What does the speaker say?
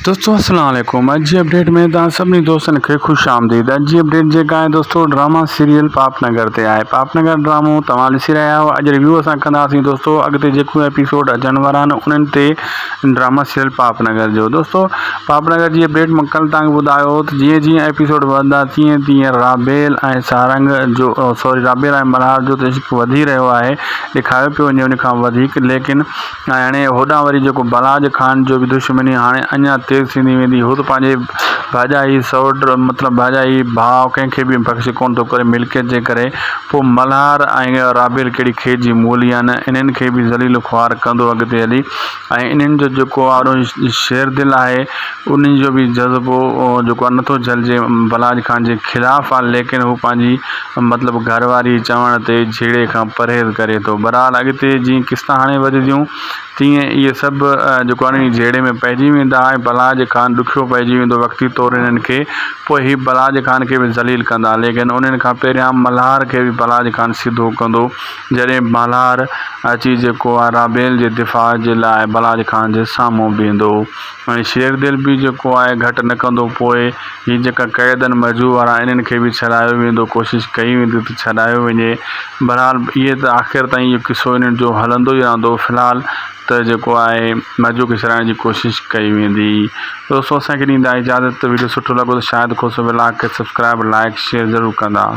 دوستو السلام عليڪم اڄ جي اپڊيٽ ۾ توهان سڀني دوستن کي خوش آمديد اڄ جي اپڊيٽ جيڪا آهي دوستو ڊراما سيريل پاپ نگر تي آهي پاپ نگر ڊرامو توهان ڏسي رهيا آهيو اڄ ريويو اسان ڪنداسين دوستو اڳتي جيڪو ايپيسوڊ اچڻ وارا آهن انهن تي ڊراما سيريل پاپ نگر جو دوستو پاپ نگر جي اپڊيٽ مان ڪل توهان کي ٻڌايو ته جيئن جيئن ايپيسوڊ وڌندا تيئن تيئن رابيل ۽ سارنگ جو سوري رابيل ۽ ملهار جو ته عشق وڌي رهيو آهي ڏيکاريو پيو وڃي ان کان وڌيڪ ليڪن ۽ هاڻي هوڏانهن وري جيڪو بلاج خان جو به دشمني هاڻي اڃا تيز ٿيندي ويندي. هو ته پنهنجي ڀاڄائي سئوٽ مطلب ڀاڄائي ڀاء ڪنهن کي به بخش ڪونه ٿو ڪري ملڪيت جي ڪري. پوء ملهار ۽ رابيل ڪهڙي کيت جي مولي آهن. انهن کي به ذليل خوار ڪندو اڳتي هلي ۽ انهن جو جيڪو آڏو شيردل آهي انهن جو به جذبو جيڪو آهي نٿو جهلجي بلاج خان جي خلاف آهي ليڪن هو پنهنجي مطلب گهر واري جي چوڻ تي جهيڙي کان پرهيز ڪري ٿو. بهرحال اڳتي جيئن قسطا هاڻي وڌنديون تيئن اهي سڀ جيڪو آهي جهيڙي ۾ پئجي ويندا ۽ بلاج خان ڏکيو پئجي ويندو وقتي طور انهن کي پوء هي بلاج خان کي به ذليل ڪندا ليڪن انهن کان پهريان ملهار کي به بلاج خان سڌو ڪندو جڏهن ملهار اچي جيڪو آهي رابيل جي دفاع جي لاء بلاج خان جي سامهون بيهندو ۽ شيردل به جيڪو آهي گهٽ نه ڪندو پوء هي جيڪا قيد آهن مجروح وارا انهن کي به ڇڏايو ويندو ڪوشش ڪئي ويندي ته ڇڏايو وڃي بهرحال اهي ته آخر تائين اهو قصو انهن جو هلندو ئي رهندو في الحال ته جيڪو آهي مجروح کي ڇڏائڻ جي ڪوشش ڪئي ويندي دوستو اسان کي ڏيندا اجازت ويڊيو سٺو لڳو ته شاهد کوسو ولاگ کي سبسڪرائب لائڪ شيئر ضرور ڪندا.